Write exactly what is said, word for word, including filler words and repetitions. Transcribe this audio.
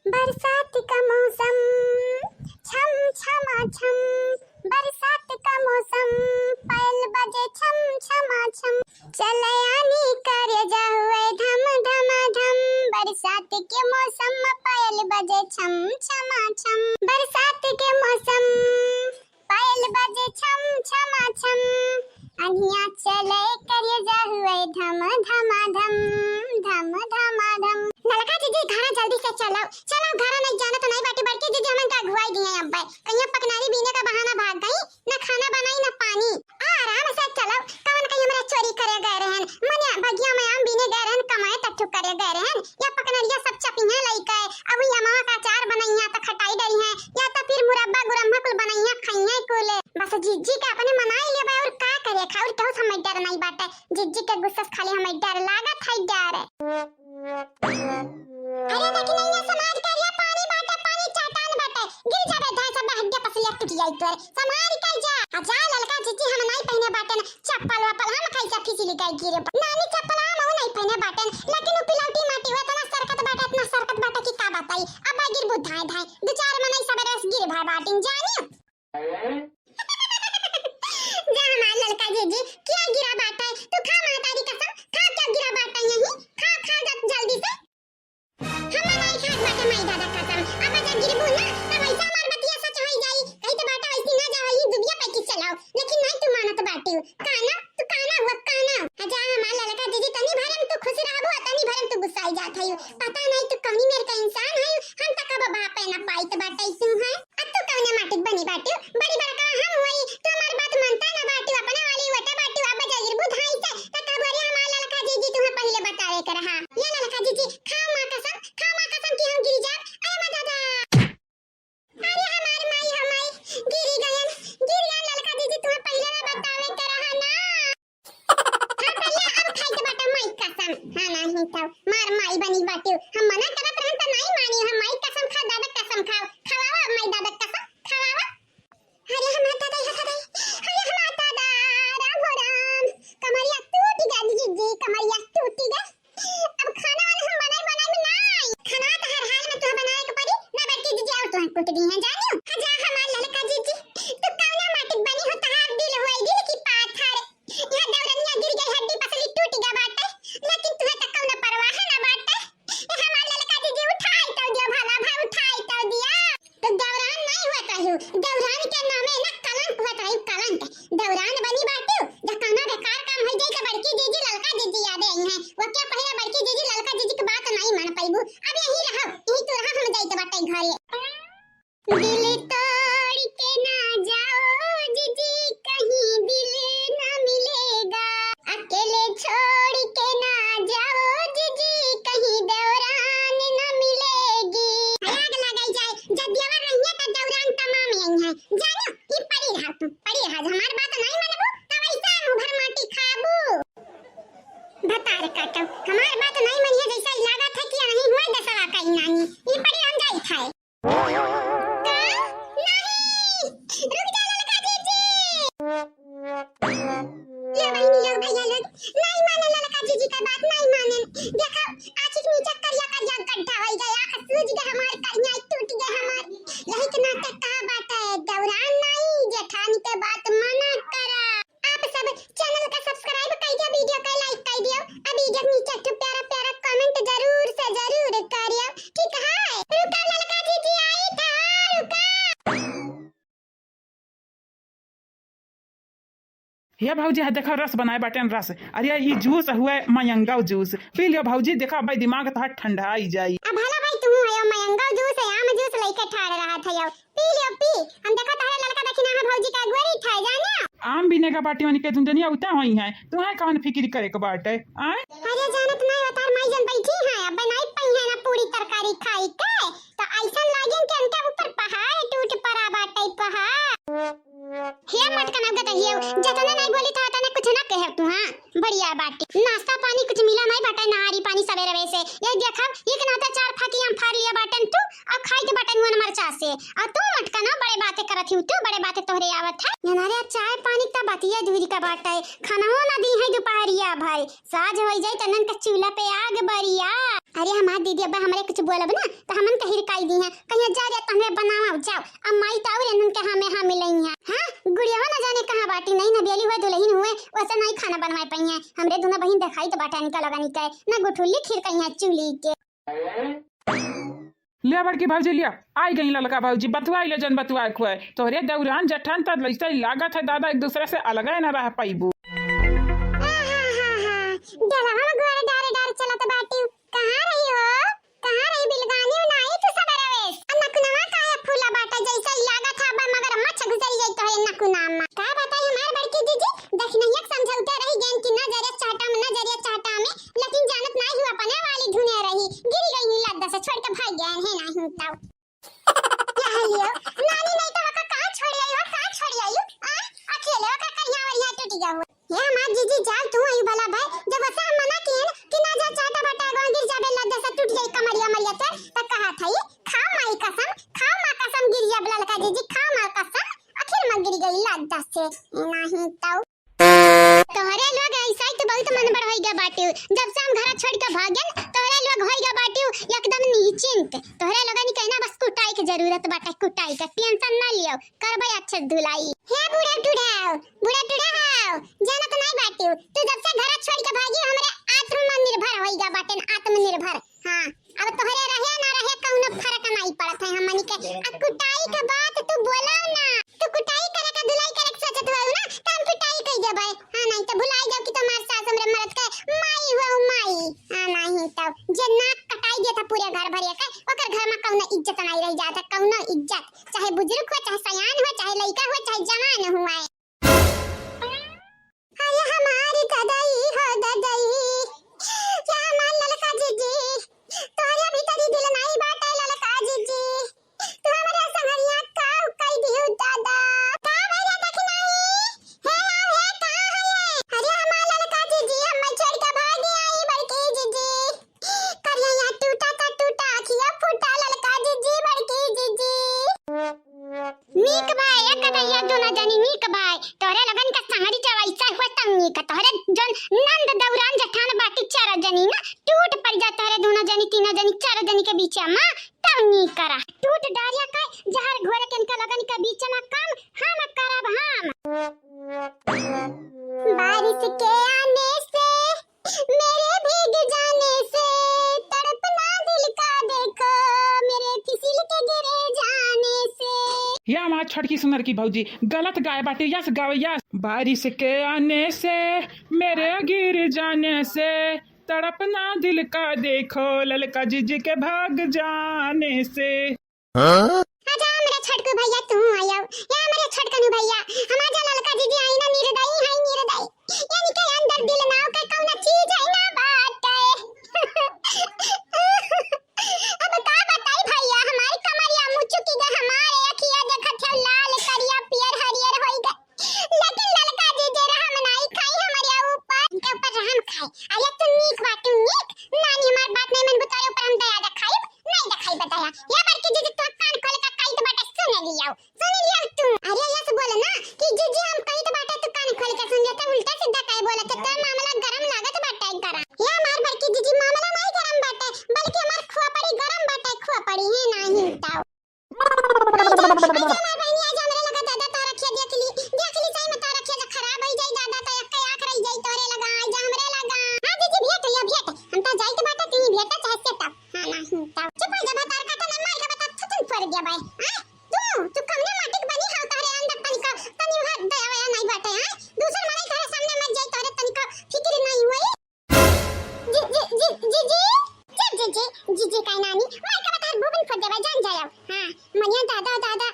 बरसात का मौसम, छम छमा छम, बरसात का मौसम, पायल बजे छम छमा छम, चलयानी करे जा हुए धम धमा धम, बरसात के मौसम में पायल बजे छम छमा छम, बरसात के मौसम, पायल बजे छम छमा छम, अनिया चले करे जा हुए धम धमा धम, धम धमा धम। ललका जीजी, घरा जल्दी से चलो, चलो घरा, नहीं जाना तो नहीं बाटी, बड़की जीजी हमन का अगुवाई दिए अब्बे। कहिया पकनारी बीने का बहाना भाग गई, न खाना बनाई न पानी। आराम से चलो, कवन कहीं हमरा चोरी करे गए रहन, मने बगिया में आम बीने गए रहन, कमाए तट्ठू करे गए रहन, या पकनरिया सब चपिहे लइके, अब ई अमवा का अचार बनइया त खटाई डरी हैं, या त फिर मुरब्बा गुरम्मा कुल बनइया खइहे कुल। बस जिज्जी के अपने मनाई लेबे, और का करे, खाउर केहू से हमें डर नहीं बाटे, जिज्जी के गुस्सा से खाली हमें डर लागत है, डर। अरे देखी नहीं, ये समाज के लिए पानी बाटे, पानी चट्टान बाटे, गिर जाबे धाय से हड्डिया पसलिया टूट जाई तोरे, संभाल के जा। आ जा ललका जीजी, हम नहीं पहने बाटे न चप्पल वप्पल, हम कैसे फिसली गई गिरे। नानी चप्पल हम नहीं पहने बाटे न, लेकिन उ पिलौटी माटी हुए इतना सरकत बाटे, इतना सरकत बाटे कि का बताई। अब गिरबू धाय धाय, दो चार मनई सबेरे से गिर भर बाटिन जानियो। जा हमार ललका जीजी, क्या गिरा बाटे? तू खा महतारी कसम, खा क्या गिरा बाटे यहीं? खा, खा जा जल्दी से। हम नहीं खात बाटे माई दादा कसम। अब जब गिरबू ना, तब ऐसा हमार बतिया सच होई जाई। कही तो बाटे वैसी ना जा होई, दुबिया पैकी चलाओ। लेकिन नहीं तू मानत बाटे। काना, तू काना हुआ, काना। आ जा हमार ललका जीजी, तनी भर में तू खुश रहबू, आ तनी भर में तू गुस्साई जात हयू। पता नहीं तू कौनी मेर का इंसान है, हम तक अब बापे ना पाइत बाटे तू है। अब तू कौने माटिक बनी बाटियो? बड़ी बड़का हम हुई, तू हमार बात मानता ना बाटियो, अपने वाली वटा बाटियो, अब जागिर बुधाई से, त कहबू, "अरे हमार ललका जीजी, तुम्हें पहिले बतावे के रहा।" ये ललका जीजी, खा माँ कसम, खा माँ कसम कि हम गिरी जाब। अरे माँ दादा। अरे हमार माई, हमार माई, गिरी गयन, गिरी गयन ललका जीजी, तुम्हें पहिले ना बतावे के रहा ना। हाँ, पहले अब खाई के बाटे माई कसम। हाँ, नहीं तो मार माई बनी बाटे। हम मना करत रहन त नहीं मानी। हम माई कसम खा, दादा कसम खाओ। खवावा माई दादा कसम, खवावा। अरे हमार दादा, हे दादा, अरे हमार दादा, राम हो राम। कमरिया टूट गया जीजी, कमरिया टूट गया। अब खाना वाना हम बनाए, बनाए में नहीं। खाना तो हर हाल में तुम्हें बनाए के पड़ी। ना बड़की जीजी और तुम्हें कुट दी है, जानियो। हाँ जा हमार ललका जीजी, तू कौना माटिक बनी हो, तहार दिल होए दिल की पाथर। यहाँ दौरनिया गिर गई, हड्डी पसली टूट गया बाटे, लेकिन तुहे तक कौनो परवाह ना बाटे। ए हमार ललका जीजी, उठाई तो दिया भला भाई, उठाई तो दिया। तो दौरान नहीं हुआ कहियो, दौरान के नामे ना कलंक हुआ कहियो, कलंक। दौरान बनी बाटू, जब कौनो बेकार काम हो जाई तो बड़की जीजी, ललका जीजी याद आई हैं। वो क्या पहले बड़की जीजी, ललका जीजी की बात नहीं मान पाईबू। अब यहीं रहो, यहीं तू रहो, हम जाइत बाटे घरे। दिल तोड़ के ना जाओ जीजी, कहीं दिल ना मिलेगा। अकेले छोड़ के ना जाओ जीजी, कहीं दौरान ना मिलेगी। आग लगाई जाए, जब देवर रहिए तो दौरान तमाम यही है। जानो, ई पड़ी रहा तू, पड़ी रहा। हमार बात नहीं मनबू, तब ऐसा मुँह भर माटी खाबू। भतार काटो, हमार बात नहीं मनिए, जैसा ही लागत है कि यहीं हुए दसवा का ही नानी। ई पड़ी हम जाई खाए। का? नहीं! रुक जा ललका जीजी। ये बहिनी लोग, भैया लोग, नहीं माने ललका जीजी का बात, नहीं माने। देखो, आँखी के नीचे करिया करिया गड्ढा हो गया, आँख सूज गया हमार, करिया टूट गया हमार। यही के नाते कहा बात है, दौरान नहीं, जेठानी के बात मना करा। आप सब channel का subscribe कर दियो, video का like कर दियो, आ video के नीचे एक ठो प्यारा प्यारा comment जरूर से जरूर करियो, ठीक है? रुका ललका जीजी आई था, रुका। हे भौजी, है देखो रस बनाए बाटेन रस। अरे ई juice हुए मयंगाव juice, पी लियो भौजी, देखो भाई दिमाग तोहार ठंडा आई जाई। अब भला भाई तू है मयंगाव juice, आम juice लेके ठाड़ रहा था यो। पी लियो, पी। हम देखा तहरे ललका दखिना है भौजी का अगुवारी ठाए जाने। आम बीने का बाटी वाली के तुम जनिया उता होई है। तुम्हें कौन फिक्र करे के बाटे? आए? अरे जानत नहीं, उतार माई जन बैठी है, अब बनाई पई है ना पूरी तरकारी खाई के, तो ऐसा लागे कि उनके ऊपर पहाड़ टूट पड़ा बाटे, पहाड़। हे मटकना गदहियो, जतने नहीं बोली था, तने कुछ ना कहे तू, हाँ? बढ़िया बाटे। नाश्ता पानी कुछ मिला नहीं बाटे, नहारी पानी सवेरे से। ये देखा, एक नाते चार फाकी आम फाड़ लिया बाटन तू, अब खाई के बाटन हुआ मरचा से। और तू मटकना बड़े बातें करत ही, तू बड़े बातें तोहरे आवत है। ये नारे चाय पानी का बतिया दूरी का बाटे, खाना ना दी है दोपहरिया भर। साझ होई जाई तनन के चूल्हा पे आग बरिया। अरे हमार दीदी, अब हमरे कुछ बोलब ना, त हमन के हिरकाई दिहैं। कहिहैं, "जा रे, त हमरे बनावा, जाओ।" अब माई त और इनन के हाँ में हाँ मिलइहैं। हाँ, गुड़िया ना जाने कहाँ बाटी, नई नबेली हुए, दुलहिन हुए, वैसे नाहीं खाना बनवाए पइहैं। हमरे दुनो बहिन देखाई त बाटे इनका लगनी के, ना गुठुल्ली खिरकइहैं चूल्ही के। लिया बड़की भौजी, लिया, आई गई ललका भौजी, बतुआई ले जन बतुआए खुए। तोहरे दौरान जठान त लइसे लागत है दादा, एक दूसरे से अलगे न रह पइबू। आहाहाहा, डलवा में गोड़ डारे डारे चलत बाटी। कहाँ रही हो? कहाँ रही बिलगानी? नाई तू सब रवेश। आ नकुनवा काहे फूला बाटा, जइसे लागत है अब मगरमच्छ घुसरी जाई तोहरे नकुना में। का बताई हमार बड़की जीजी, दखिनहिया के समझौते रही गयन कि नजरिया चाटा में, नजरिया चाटा में, लेकिन जानत नाई हुआ अपने वाली धुने रही, गिरी गई ही लद्दा से छोड़ के भाग गयन है नाहीं तउ। कह लियो, नानी नहीं तो ओका कहाँ छोड़ आई हो, कहाँ छोड़ आई हो? आ, अकेले ओका करिया वरिया टूट गया हो। ये हमार जीजी जाल तू आई भला भाई, जब वैसे हम मना किए न कि ना जा चाटा बाटा गवा गिर जाबे लद्दा से टूट जाई कमरिया मरिया तोर, त कहा था ये, खाओ माई कसम, खाओ माँ कसम गिर जाबे ललका जीजी, खाओ माँ कसम, आखिर में गिर गई लद्दा से, नाहीं तउ। तोहरे लोग ऐसा ही तो बहुत मन बड़ होइगा बाटिउ। जब से हम घरा छोड़ के भागेन, तोहरे लोग होइगा बाटिउ एकदम निश्चिंत। तोहरे लोगन के ना बस कुटाई के जरूरत बाटे, कुटाई के। टेंशन ना लियो, करबे अच्छे से धुलाई। हे बूढ़ा टूढ़ा, बूढ़ा टूढ़ा हो, जानत नहीं बाटिउ। तू जब से घरा छोड़ के भागी, हमरे आत्मनिर्भर होइगा बाटेन, आत्मनिर्भर। हाँ, अब तोहरे रहे ना रहे कउनो फर्क नाई पड़त है हमनी के। आ कुटाई के बात तू बोला ना, तू कुटाई करे के धुलाई करे के सोचत हऊ ना, त हम कुटाई कई देबै। हाँ, नाहीं त भुलाई जाओ कि तुम्हार सास हमरे मरद के माई हुआ, माई। हाँ, नाहीं त जे नाक कटाई देता पूरे घर भरिया के, ओकर घर में कउनो इज्जत नाई रह जात है, कउनो इज्जत, चाहे बुजुर्ग हो, चाहे सयान हो, चाहे लइका हो, चाहे जवान हुआ है। अरे हमारी ददई हो ददई, या हमार ललका जीजी, तोहरे भीतरी दिल नाई बाटे ललका जीजी, तू हमरे संगरिया का कई दियो दादा। का भैया दखिनाई? हे आओ हे, का है? अरे हमार ललका जीजी, हम छोड़ के भागी आई बड़की जीजी। करिया टूटा त टूटा, अखिया फूटा, ललका जीजी, बड़की जीजी। नीक बाय, एक कदैया दुनो जनी नीक बाय। तोहरे लोगन का संगरी जब ऐसा हुआ तब नीक। तोहरे जौन नंद दौरान जेठान बाटी चारो जनी ना, टूट पड़ जा तोहरे दुनो जनी, तीनो जनी, चारो जनी के बीच में, तब नीक करा। टूट डारिया का जहर घोर के इनका लोगन के बीच में काम हम करब हम। बारिश के आने से मेरे भीग जाने से, तड़पना दिल का देखो, मेरे फिसल के गिरे जाने से। या हमार छोटकी सुनर की भौजी, गलत गाए बाटे, यस गावे यस। बारिश के आने से, मेरे गिर जाने से, तड़पना दिल का देखो, ललका जीजी के भाग जाने से। हाँ? आजा हमरे छोटकू भैया, तू आयो। या हमरे छोटकनू भैया, हम आजा ललका जीजी आई ना, निर्दयी है, निर्दयी। यानी के अंदर दिल नाव के कौनो चीज है ना बाटे। अब का बताई भैया, हमारी कमरिया मुचुकी गए, हमारे अखिया देखत है लाल करिया पियर हरियर होई गए। लेकिन ललका जीजी रहम नाई खाई हमरे ऊपर, इनके ऊपर रहम खाए। अरे तू नीक बाटू नीक, नानी हमार बात नहीं मन बुतारे ऊपर हम दया देखाई। नहीं देखाई बताया। या बड़की जीजी, तू कान खोल के कहित बाटे, सुन लियो, सुन लियो तू। अरे, यस बोल ना कि जीजी, हम कहित बाटे, तू कान खोल के सुन ले, तो उल्टा सीधा काहे बोलत है? तोर मामला गरम लागत बाटे, गरम। या हमार बड़की जीजी, मामला नहीं गरम बाटे, बल्कि हमार खोपड़ी गरम बाटे, खोपड़ी ही नहीं तो। आजा, आजा हमार बहिनी, आजा हमरे लगा, दादा तोरा रखिया देख ली, देख ली सही में तोरा रखिया जब खराब होई जाई दादा, तो एक आँख रह जाई तोरे लगा, आजा हमरे लगा। हाँ जीजी, भेंट या भेंट, हम तो जाइत बाटे, तू भेंट चाहे से तब। हाँ, नाही तब। चुप हो जा, भतार काटा ना मार के बता, थुथुन फोड़ दिया भाई। हाँ? तू, तू कमने माटिक बनी हो, तोहरे अंदर तनिका, तनी हाथ दया वया नहीं बाटे, हाँ? दूसर मनई तोहरे सामने मर जाई, तोहरे तनिका फिक्र नहीं हुई। जी, जी, जी, जी, जी। जी, जी, जी, जी, जी, काहे नानी? मार के बता, भूबन फोड़ दिया भाई, जान जाया। हाँ, मनिया दादा, दादा।